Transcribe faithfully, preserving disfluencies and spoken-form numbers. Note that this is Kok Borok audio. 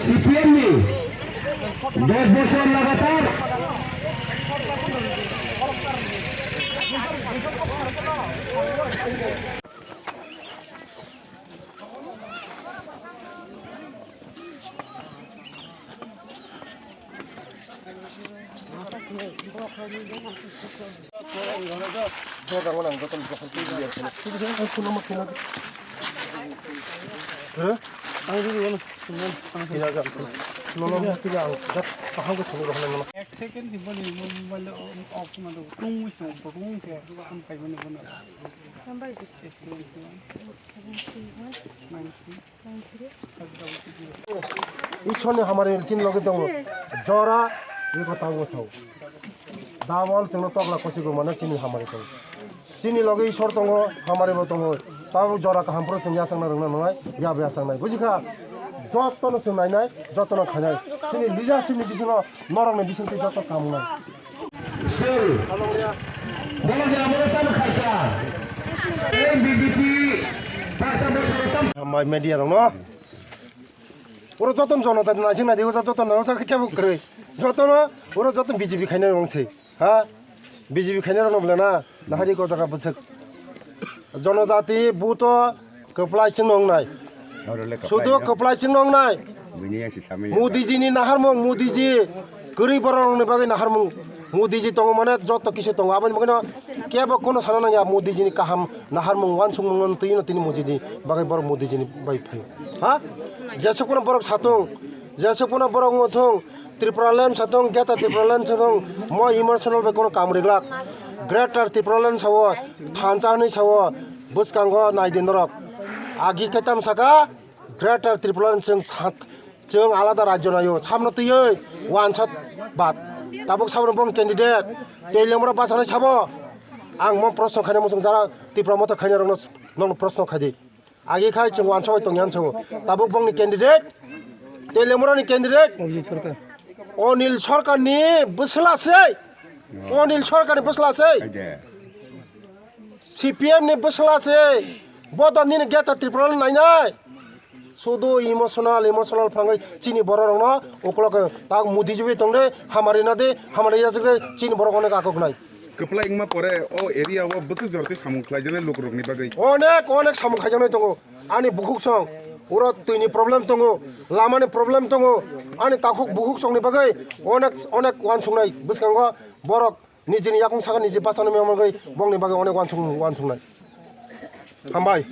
সিপিএম নি দশ বছর লাগাতার Ek second si boni mobile off ma do, tung wi song, tung khe, ang paimani bono. Ishorni hamari chini loge tongo. Jora eko tabuk thao. Double chwngno tokla kosi gumano chini hamari tongo. Chini loge Ishor tongo, hamari bo tongo. Tabuk jora kaham phuru chwng yachangna rwngna nangnai, yabo yachangnai. Bujikha? Jotono chwng nainai, jotono khainai. Chini leadership ni bisingo norokni bisingtwi joto kamungnai. Sir, bolo je amolo tamo khaikha. N B J P, pasa bosor tam. Hambai media rokno. Oro joton jonota naising nai, oro joton nai, oro kebo kwrwi. Jotono, oro joton B J P khainai rong se. Ha? B J P khainai rokno bwlana, nahari ko jaga bwswk. Jonojati buto kwplai chwng nongnai. Oro le kwplai Sudo no. Kwplai chwng nongnai. Bini ya si sami ya. Modiji ni naharmung, Modiji kwrwi borok rokni bagwi naharmung. Modiji tongo mane joto kisu tongo. Aboni bagwino kebo kono sana nangya Modiji ni kaham naharmung wansukmung no twi no tini Modiji ni bagwi borok Modiji ni bai phaio. Ha? Jesuk pono borok satung, jesuk pono borok wngthung, Tripura land satung, Greater Tripura land satung, mo emotional bai kono kam riglak. Greater Tripura land sao, thansa hwnwi sao, bwskango nai di norok. Agi kaitam saka, Greater Tripura land chwng sa-, chwng alada rajyo naio, samno twiwi wansat bad. Tabuk saboni bong candidate, tei lemura bachanai sabo. Ang mo proshno khaina muchung jara Tripura motha khaina rokno, nokno proshno khaidi. Agi khai chwng wansugwi tongya hinwi swngo. Tabuk bongni candidate, tei lemurani candidate. Abhijit Sarkar. Onil Sarkarni bwsla se. Onil Sarkarni bwsla se. Aide. C P M ni bwsla se. Bo da nini Greater Tripura nainai. Sudu emotional, emotional phangwi chini borok rokno uklok tak mudi jibi tongde, hamari nade, hamari yajagde chini borok onek akok nai. Kwplai wngma pore o area o bwswk jora tei samung khlaijaknai lukurokni bagwi? Onek, onek samung khaijaknai tongo. Ani bukhuk song, uro twini problem tongo, lamani problem tongo, ani takhuk bukhuk songni bagwi onek, onek wansuknai bwskango borok nijini yakung saka niji bachana mema bagwi bongni bagwi onek wansuk, wansuknai. Hambai.